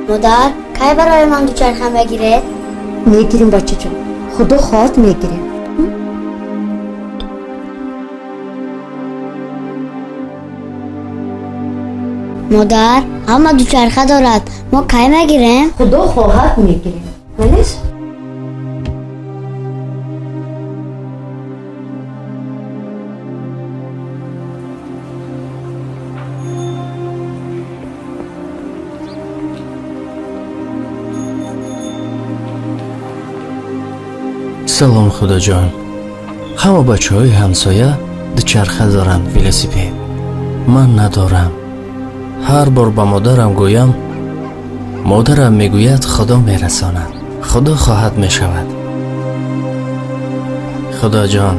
Модар, кай барои ман дучарха мегиред? Мегирем, бачаҷон, худо хоҳад, мегирем. Модар, ҳама дучарха дорад, мо кай мегирем? Худо хоҳад, мегирем, малиш. Салом, Худоҷон. Ҳама бачаҳои ҳамсоя дучарха доранд, велосипед. Ман надорам. Ҳар бор ба модарам гӯям, модарам мегӯяд, Худо мерасонад, Худо хоҳад, мешавад. Худоҷон,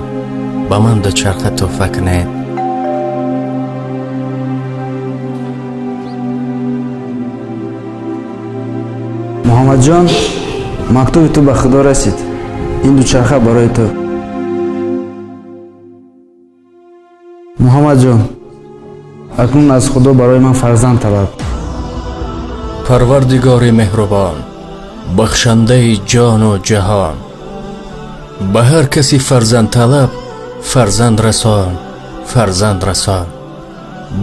ба ман дучарха тӯҳфа кунед. Муҳаммадҷон, мактуби ту ба Худо расид. Ин дучарха барои ту. Муҳаммадҷон, акнун аз Худо барои ман фарзанд талаб. Парвардигори меҳрубон, бахшандаи ҷону ҷаҳон, ба ҳар каси фарзандталаб фарзанд расон, фарзанд расон.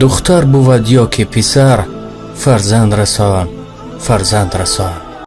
Духтар бувад ё ки писар, фарзанд расон, фарзанд расон.